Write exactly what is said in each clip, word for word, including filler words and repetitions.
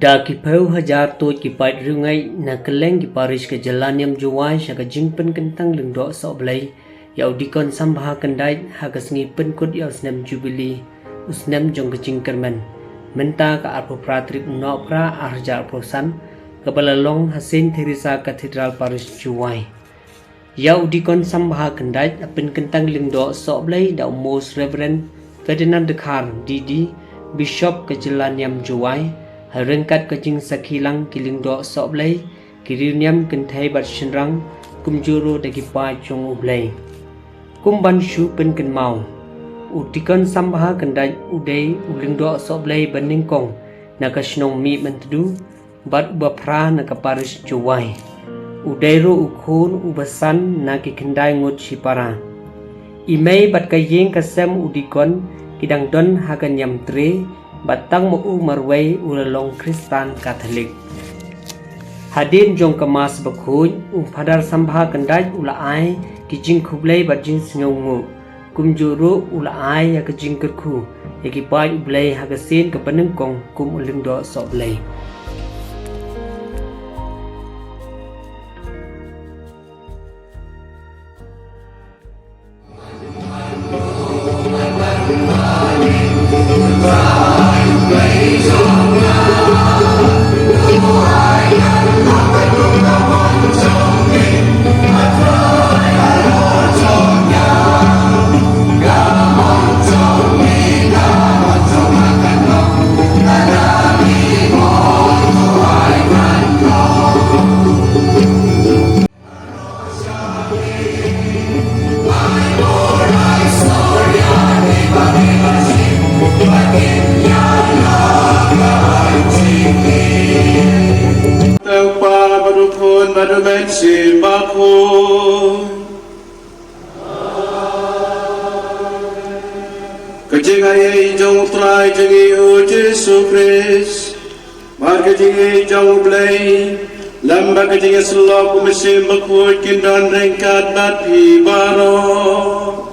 Da ki phew hajar tuid ki paid riewngeit na kylleng ki parish ka jylla niam Jowai sha ka jingpynkyntang lyngdoh sohblei ïa u Deacon Sambha Kyndait ha ka sngi pynkut ïa u snem Jubilee, u snem jong ka jingkyrmen. Mynta ka arphew phra tarik u Nohprah ar hajar arphew san, kaba la long ha Saint Theresa Cathedral Parish, Jowai. Ïa u Deacon Sambha Kyndait la pynkyntang lyngdoh sohblei da u Most Reverend Ferdinand Dkhar, D D, Bishop ka jylla niam Jowai, ha ryngkat ka jingsakhi lang ki lyngdoh sohblei, ki riewniam kynthei bad shynrang, kumjuh ruh da ki paid jong U Blei. Kum ban shu pynkynmaw, u Deacon Sambha Kyndait u dei u lyngdoh sohblei ba nyngkong na ka shnong Mihmyntdu, bad uba phra na ka parish Jowai. U dei ruh u khun uba san na ki khyndai ngut shipara. I mei bad ka ïing ka sem u Deacon ki dang don ha ka niam tre, bad tang ma u marwei u la long Khristan Katholik. Hadien jong ka Mass bakhuid, u Phadar Sambha Kyndait u la ai ki jingkhublei bad jingsngewnguh. Kumjuh ruh u la ai ïa ka jingkyrkhu ïa ki paid U Blei ha ka sien kaba nyngkong kum u lyngdoh sohblei. Te u Kpa bad u Khun bad u Mynsiem Bakhuid. Ka jingaiei jong u Trai jong ngi u Jisu Khrist, bad ka jingïeit jong U Blei, lem bad ka jingïasyllok u Mynsiem Bakhuid kin don ryngkat bad phi baroh.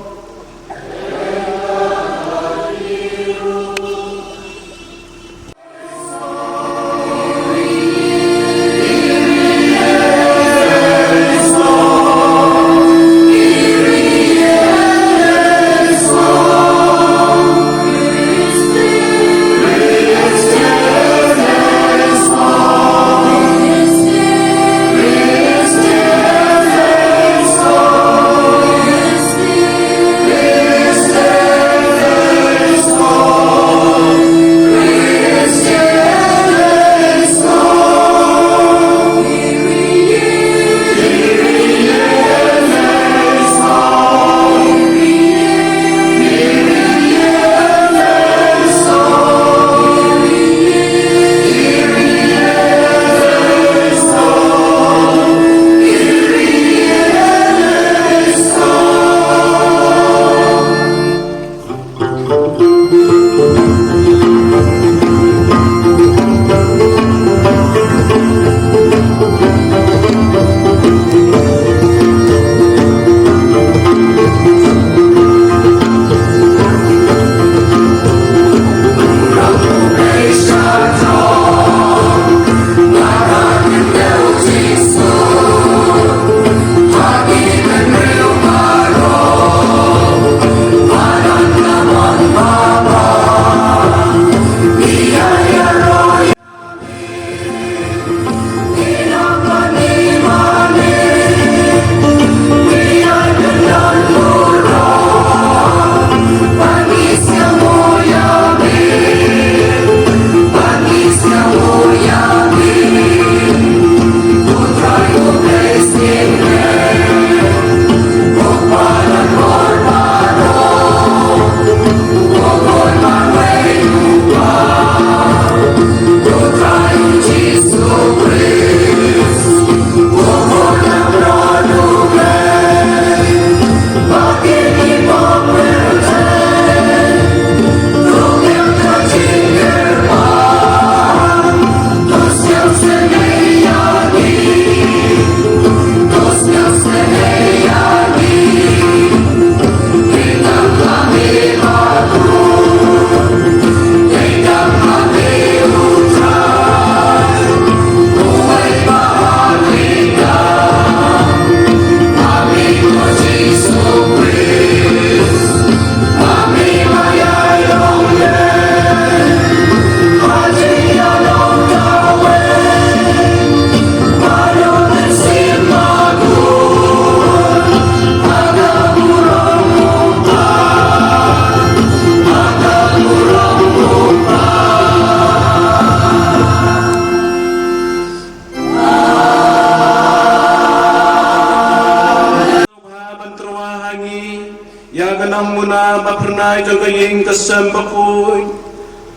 Ïa ka nongmuna ba phyrnai jong ka ïing ka sem bakhuid,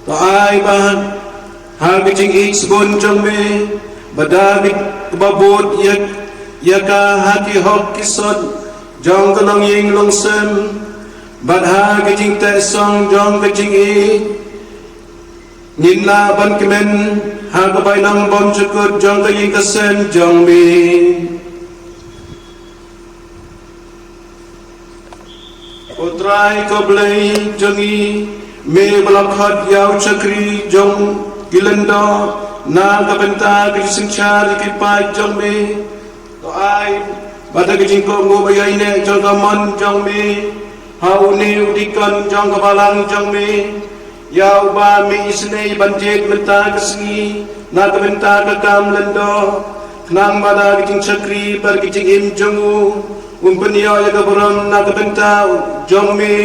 to ai ba ha ka jingïeit sbun jong me, ba da kaba bud ïa, ïa ka ha ki hok ki sot jong ka longïing longsem, bad ha ka jingteh song jong ka jingïeit, ngin lah ban kmen ha ka bainong bymjukut jong ka ïing ka sem jong me. Ko Trai ko Blei jong ngi, me ba la khot ïa u shakri jong ki lyngdoh na ka bynta ka jingsynshar ïa ki paid jong me. To ai ba da ka jingkohnguh ba ïaineh jong ka mon jong me, ha une u dikon jong ka balang jong me, ïa uba me isynei ban jied mynta ka sngi na ka bynta ka kam lyngdoh, khnang ba da ka jingshakri bad ka jingim jong u, un pynïoh ïa ka burom na ka bynta jong me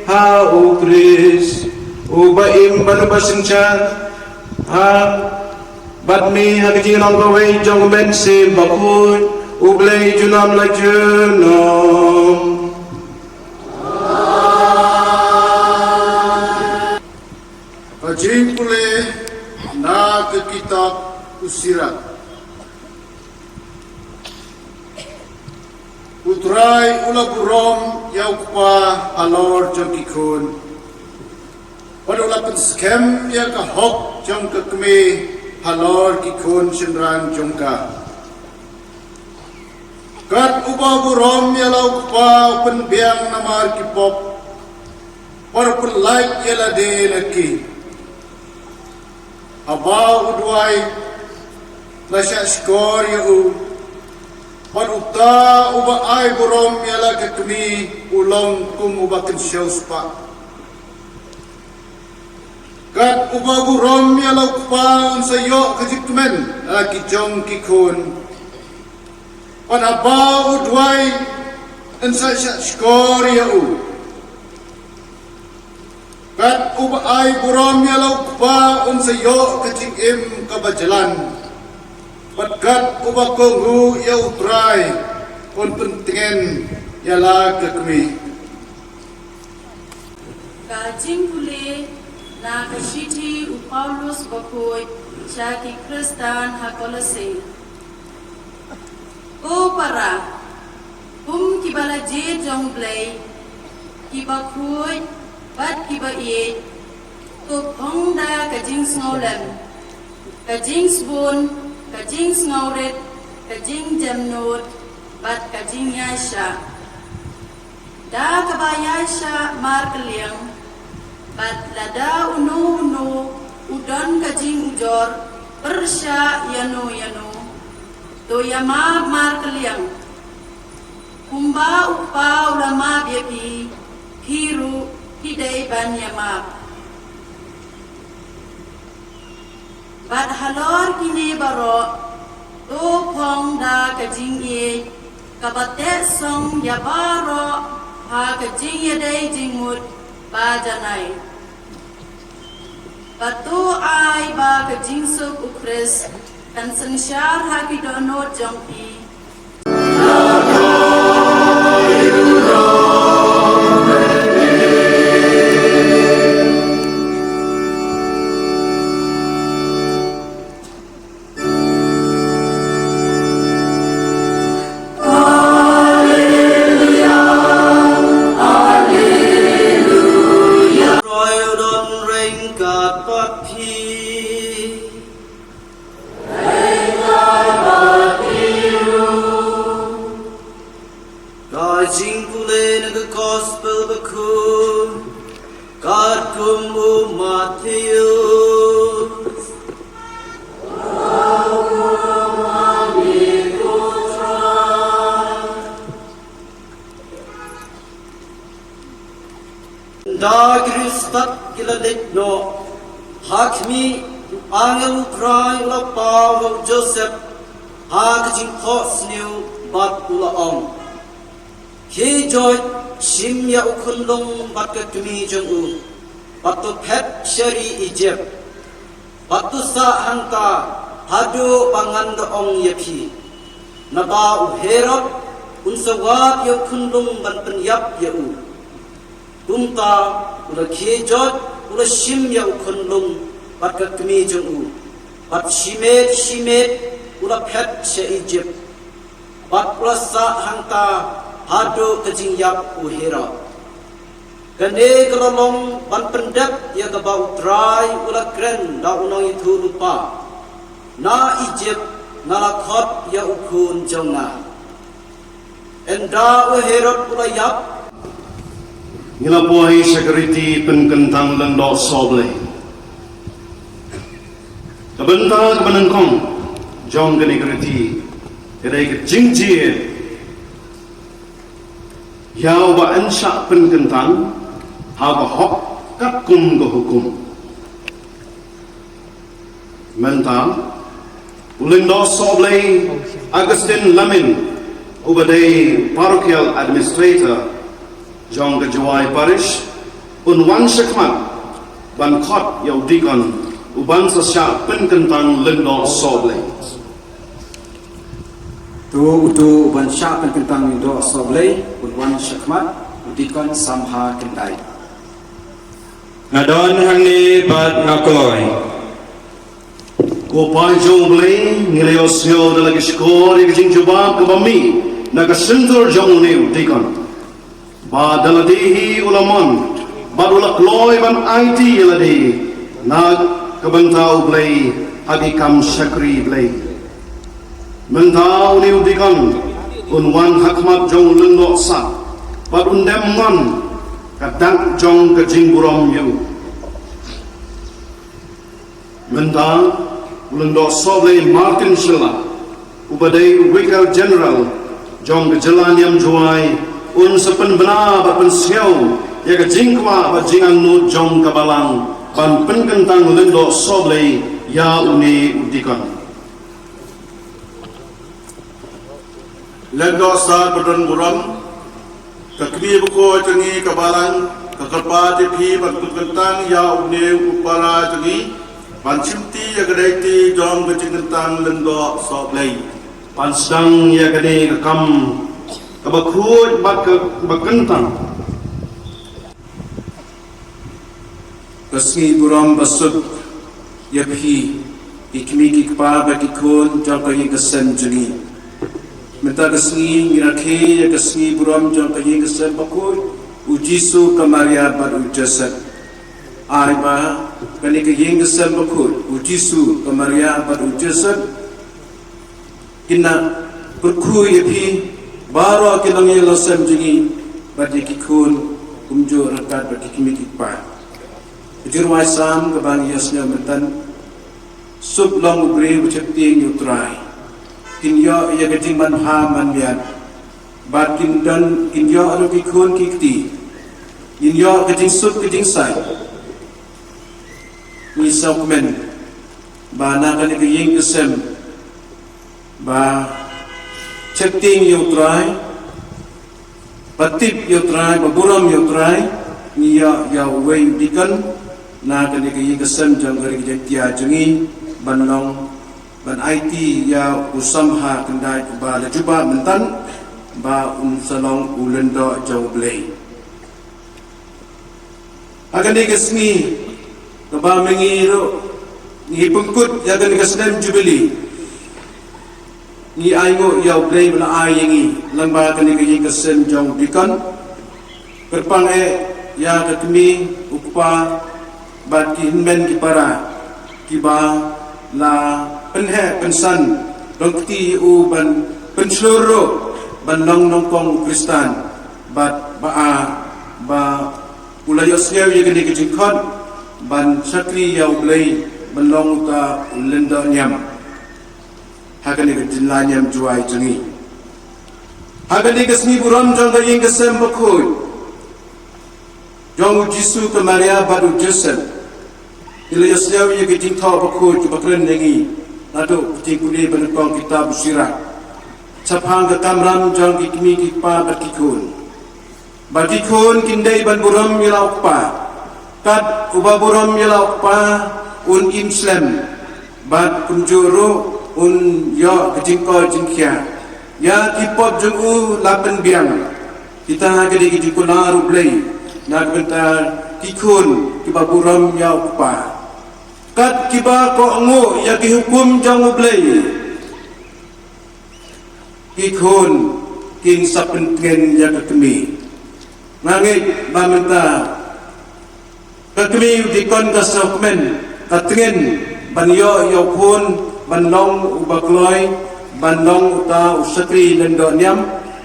ha u Khrist, uba im bad uba synshar ha bad me ha ka jinglong kawei jong U Mynsiem Bakhuid, U Blei junom la junom. Ka jingpule na ka kitab U Sirat. U Trai u la burom ïa u kpa halor jong ki khun, bad u la pynskhem ïa ka hok jong ka kmie halor ki khun shynrang jong ka. Kat uba burom ïa la u kpa u pynbiang namar ki pop, bad u pynlait ïa lade na ki. Haba u duwai, la shah shkor ïa u, bad uta uba ai burom ïa la ka kmie u long kum uba kynshew spah. Kat uba burom ïa la u kpa un sa ïoh ka jingkmen ha ki jong ki khun, bad haba u duwai, yn sa shah shkor ïa u. Kat uba ai burom ïa la u kpa un sa ïoh ka jingim kaba jlan, bad kat uba kohnguh ïa U Trai un pyntngen ïa la ka kmie. Ka jingpule na ka shithi u Paulus bakhuid sha ki Khristan ha Kolose. Ko para, kum kiba la jied jong U Blei, kiba khuid bad kiba ïeit, to phong da ka jingsngewlem, ka jingsbun, ka jingsngewrit, ka jingjemnud, bad ka jingïaishah. Da kaba ïaishah markylliang, bad lada uno uno u don ka jingujor pyrshah ïano ïano, to ïamap markylliang. Kumba U Kpa u la map ïa phi, phi ruh phi dei ban ïamap. Bad halor kine baroh, to phong da ka jingïeit kaba teh song ïa baroh ha ka jingïadei jingmut ba janai. Bad to ai ba ka jingsuk U Khrist kan synshar ha ki dohnud jong phi. Trai u don ryngkat bad phi. Ka jingpule na ka Gospel bakhuid katkum u Mathaios. Da ki riewstad ki la leit noh, ha khmih, u angel U Trai u la paw ha u Joseph ha ka jingphohsniew bad u la ong: Khie joit, shim ïa u khunlung bad ka kmie jong u, bad to phet sha ri Ijipt, bad to sah hangta haduh ba ngan da ong ïa phi. Naba u Herod un sa wad ïa u khunlung ban pynïap ïa u. Kumta u la khie joit, u la shim ïa u khunlung bad ka kmie jong u, bad shimet shimet u la phet sha Ijipt, bad u la sah hangta haduh ka jingïap u Herod. Kane ka la long ban pyndep ïa kaba U Trai u la kren da u nongïathuhlypa: Na Ijipt nga la khot ïa u khun jong nga. Ynda u Herod u la ïap. Ngi la poi sha ka riti pynkyntang Lyngdoh Sohblei. Ka bynta kaba nyngkong jong kane ka riti ka dei ka jingjia ïa uba yn shah pynkyntang ha ka hok katkum ka hukum. Mynta u Lyngdoh Sohblei Augustine Lamin, uba dei Parochial Administrator jong ka Jowai Parish, un wan shakhmat ban khot ïa u deacon uban sa shah pynkyntang Lyngdoh Sohblei. To uto uban shah pynkyntang Lyngdoh Sohblei un wan shakhmat, u deacon Samha Kyndait. Nga don hangne bad nga koi. Ko Pa jong U Blei, ngi la ïohsngew da la ki shkor ïa ka jingjubab kaba mih na ka shyntur jong une u deacon, ba da lade hi u la mon bad u la kloi ban aiti ïa lade na ka bynta U Blei ha ki kam shakri Blei. Mynta une u deacon un wan ha khmat jong u Lyngdoh Sah bad un dem mon ka dak jong ka jingburom ïa u. Mynta u Lyngdoh Sohblei Martin Shylla, uba dei u Vicar General jong ka jylla niam Jowai, un sa pynbna bad pynsngew ïa ka jingkwah bad jingangnud jong ka balang ban pynkyntang Lyngdoh Sohblei ïa une u deacon. Lyngdoh Sah ba don burom, ka kmie bakhuid jong ngi ka balang ka kyrpad ïa phi ban pynkyntang ïa une u para jong ngi ban shimti ïa ka daiti jong ka jingkyntang Lyngdoh Sohblei, ban sdang ïa kane ka kam kaba khuid bad kaba kyntang. Ka sngi burom ba suk ïa phi, ki kmie ki kpa bad ki khun jong ka ïing ka sem jong ngi. Mynta ka sngi ngi rakhe ïa ka sngi burom jong ka ïing ka sem bakhuid U Jisu, ka Maria bad U Joseph. Ai ba kane ka ïing ka sem bakhuid U Jisu, ka Maria bad U Joseph kin nang kyrkhu ïa phi baroh ki nongïalam sem jong ngi bad ïa ki khun kumjuh ryngkat bad ki kmie ki kpa. Ka jingrwai Salm kaba ngi ïohsngew mynta: Suk long u briew ba sheptieng ïa U Trai. Kin ïoh ïa ka jingmanbha manmiat bad kin don, kin ïoh ruh ki khun ki kti. Kin ïoh ka jingsuk ka jingsaid. Ngi sngewkmen ba na kane ka ïing ka sem ba sheptieng ïa U Trai, ba tip ïa U Trai, ba burom ïa U Trai, ngi ïoh ïa uwei u deacon na kane ka ïing ka sem jong ka Ri Jaiñtia jong ngi ban long, ban aiti ïa u Samha Kyndait uba la jubab mynta ba un sa long u lyngdoh jong U Blei. Ha kane ka sngi kaba mynta ngi ruh ngi pynkut ïa kane ka snem Jubili, ngi ainguh ïa U Blei ba la ai ïa ngi lyngba kane ka ïing ka sem jong u deacon. Kyrpang eh ïa ka kmie, u kpa bad ki hynmen ki para kiba la pynheh pynsan dong kti ïa u ban pynshlur ruh ban long nyngkong u Khristan bad ba, ba u la ïohsngew ïa kane ka jingkhot ban shakri ïa U Blei ban long uta u lyngdoh niam ha kane ka jylla niam Jowai jong ngi. Ha kane ka sngi burom jong ka ïing ka sem bakhuid jong U Jisu, ka Maria bad U Joseph, ngi la ïohsngew ïa ka jingthoh bakhuid kaba kren ïa ngi naduh ka jingpule ba nyngkong kitab u Sirach, shaphang ka kamram jong ki kmie ki kpa bad ki khun. Ba ki khun kin dei ban burom ïa la u kpa, kat uba burom ïa la u kpa un im slem, bad kumjuh ruh un ïoh ka jingkoit jingkhiah. Ïa ki pop jong u la pynbiang. Kita ki dei ki jingkular U Blei. Na ka bynta ki khun kiba burom ïa u kpa, kat kiba kohnguh ïa ki hukum jong U Blei, ki khun kin sa pyntngen ïa ka kmie. Nga ngeit ba mynta ka kmie u dei kon ka sawkmen, ka tngen ban ïoh ïa u khun ban long uba kloi, ban long uta u shakri lyngdoh niam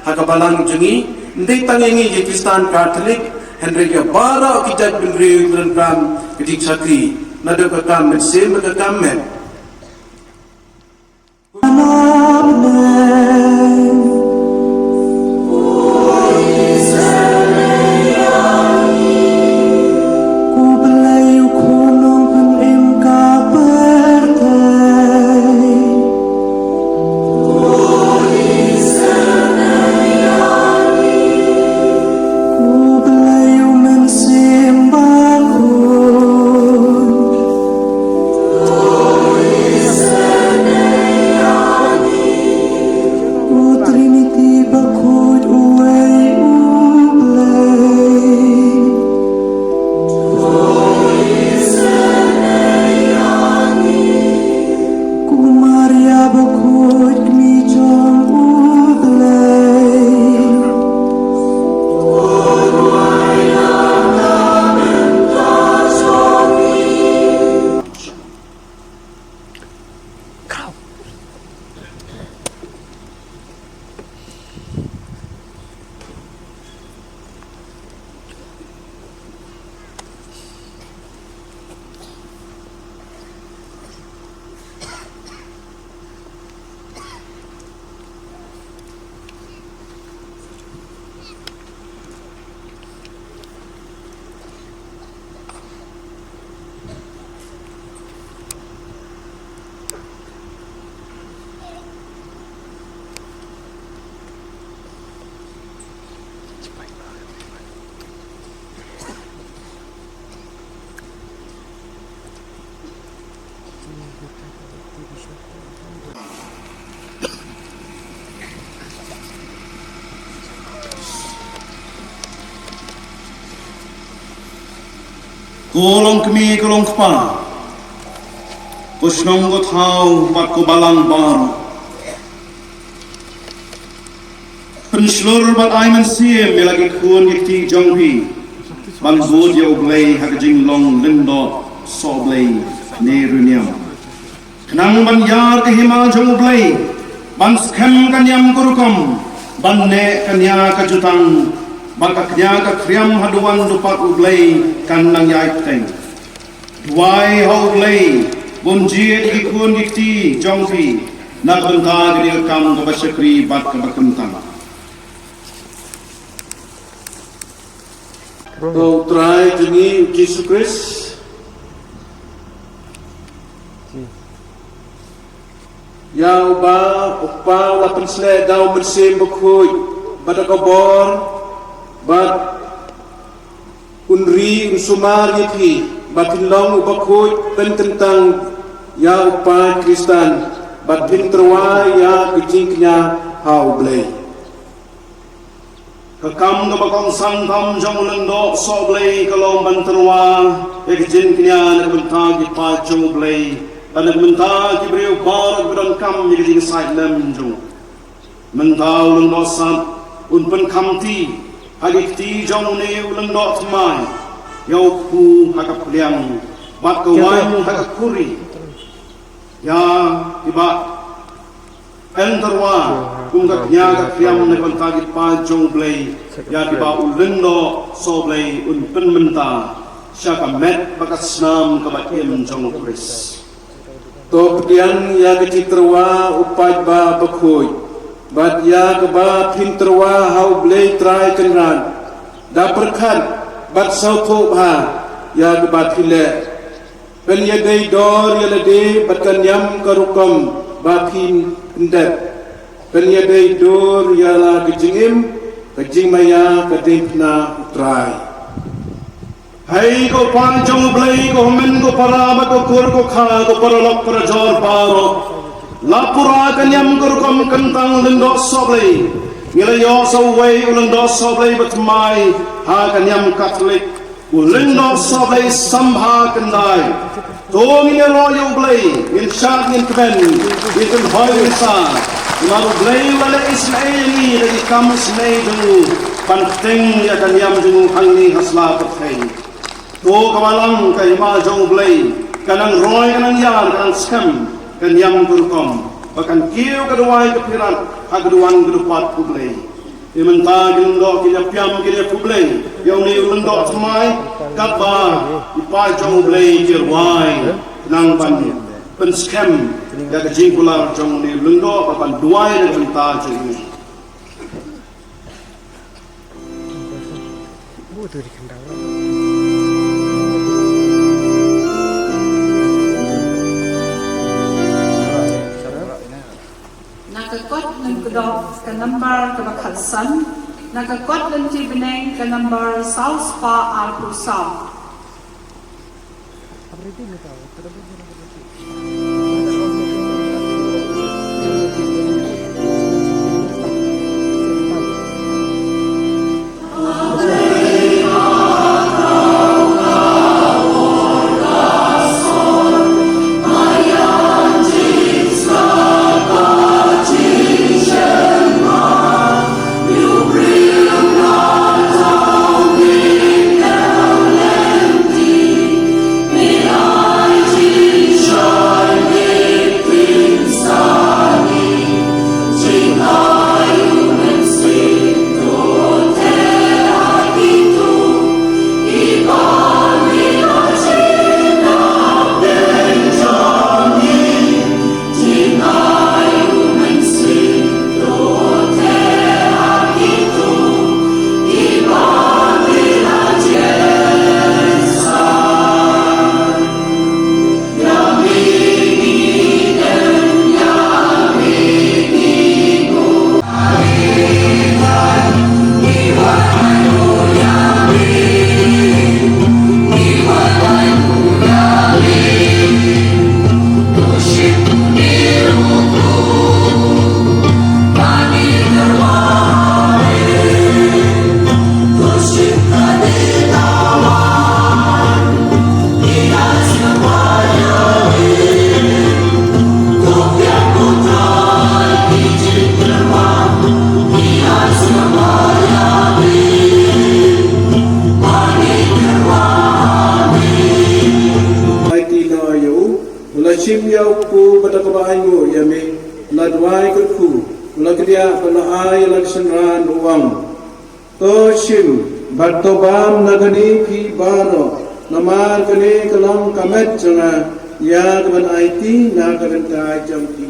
ha ka balang jong ngi. Ym dei tang ïa ngi ki Khristan Katholik, hynrei ïa baroh ki jaitbynriew ki donkam ka jingshakri, naduh ka kam mynsiem bad ka kam met. U Trinity bakhuid uwei U Blei. Ko Maria bakhuid kmie jong U Blei. Ko longkmie, ko longkpa, ko shnong, ko thaw bad ko balang baroh, pynshlur bad ai mynsiem ïa la ki khun ki kti jong phi ban bud ïa U Blei ha ka jinglong lyngdoh sohblei ne riewniam. Khnang ban ïar ka hima jong U Blei, ban skhem ka niam ka rukom, ban neh ka nia ka jutang, bad ka knia ka khriam haduh wan dupat U Blei kan nang ïai pteng. Duwai ha U Blei ba un jied ïa ki khun ki kti jong phi na ka bynta ka jingkam kaba shakri bad kaba kyntang. To U Trai jong ngi U Jisu Khrist, ïa uba U Kpa u la pynsleh da U Mynsiem Bakhuid bad da ka bor, bad un ri un sumar ïa phi ba phin long u bakhuid pynkyntang ïa u paid Khristan, bad phin tyrwa ïa ka jingkñia ha U Blei. Ka kam kaba kongsan tam jong u lyngdoh sohblei ka long ban tyrwa ïa ka jingkñia na ka bynta ki paid jong U Blei bad na ka bynta ki briew baroh kiba donkam ïa ka jingsaid lem jong u. Mynta u lyngdoh sat un pynkhamti ha ki kti jong une u lyngdoh thymmai ïa u kpu ha ka pliang bad ka waiñ ha ka khuri. Ïa kiba yn tyrwa kum ka kñia ka khriam na ka bynta ki paid jong U Blei, ïa kiba u lyngdoh sohblei un pynmynta sha ka met bad ka snam kaba im jong U Khrist. To pdiang ïa ka jingtyrwa u paidbah bakhuid, bad ïa kaba phin tyrwa ha U Blei Trai Kynrad, da pyrkhat bad sngewthuh bha ïa kaba phi leh. Pynïadei dor ïa lade bad ka niam ka rukom ba phin pyndep. Pynïadei dor ïa la ka jingim, ka jingmaïa, ka diengphna U Trai. Hei ko paid jong U Blei, ko hynmen ko para bad ko kur ko kha, ko paralok parajor baroh, la pura ka niam ka rukom kyntang lyngdoh sohblei. Ngi la ïoh sa uwei u lyngdoh sohblei bathymmai ha ka niam Katholik, u lyngdoh sohblei sambha khyndai. To ngin ïaroh ïa U Blei, ngin shad, ngin kmen, ngin kynhoi, ngin sa. Namar U Blei u la leh isynei ïa ngi da ki kam isynei jong u, ban kyrteng ïa ka niam jong u hangne ha sla pyrthei. To ka balang ka hima jong U Blei ka nang roi, ka nang ïar, ka nang skhem, ka niam ka rukom, ba kan kiew ka duwai ka phirat ha ka duwan ka dupat U Blei. Te mynta ki lyngdoh kin ïa piam, kin ïa khublei ïa une u lyngdoh thymmai, katba ki paid jong U Blei ki rwai, nang ban pynskhem ïa ka jingkular jong une u lyngdoh, ba ban duwai na ka bynta jong u. Na ka kot lyngdoh ka nambar kaba khatsan, na ka kot lynti bneng ka nambar saw spah arphew saw. Ai ti na ïa u, u la shim ïa u kpu bad da kaba ainguh ïa me, u la duwai kyrkhu, u la kdiah bad la ai ïa la ka synran, u ong: To shim bad to bam na kane phi baroh, namar kane ka long ka met jong nga, ïa kaban aiti na ka bynta jong phi.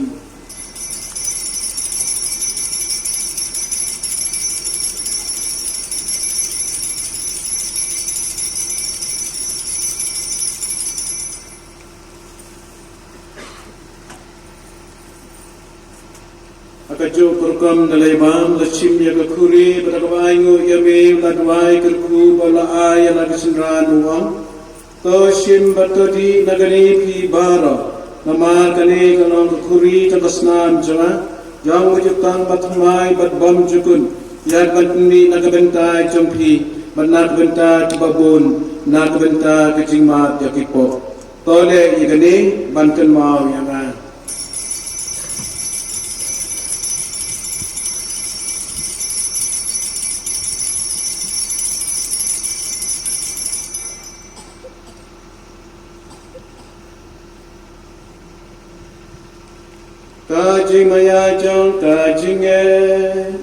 Ha kajuh ka rukom da la bam, la shim ïa ka khuri bad da kaba ainguh ïa me, u la duwai kyrkhu bad la ai ïa la ka synran, u ong: To shim bad to dih na kane phi baroh, namar kane ka long ka khuri jong ka snam jong nga, jong u jutang bathymmai bad bymjukut, ïa kaban pynmih na ka bynta jong phi bad na ka bynta kiba bun, na ka bynta ka jingmap ïa ki pop. To leh ïa kane ban kynmaw ïa nga. Ka jingmaïa jong ka jingngeit.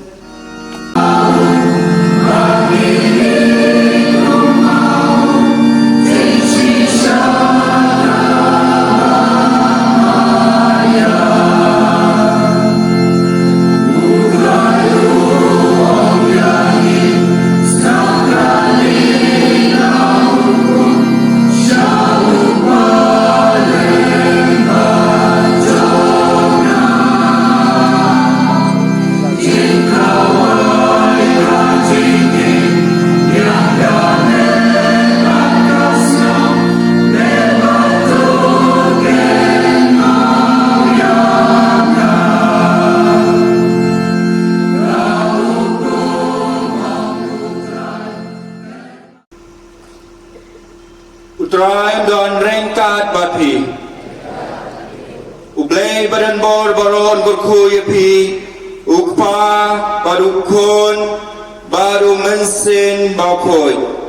Trai un don ryngkat bad phi. U Blei badonbor baroh un kyrkhu ïa phi, u Kpa bad u Khun bad u Mynsiem Bakhuid.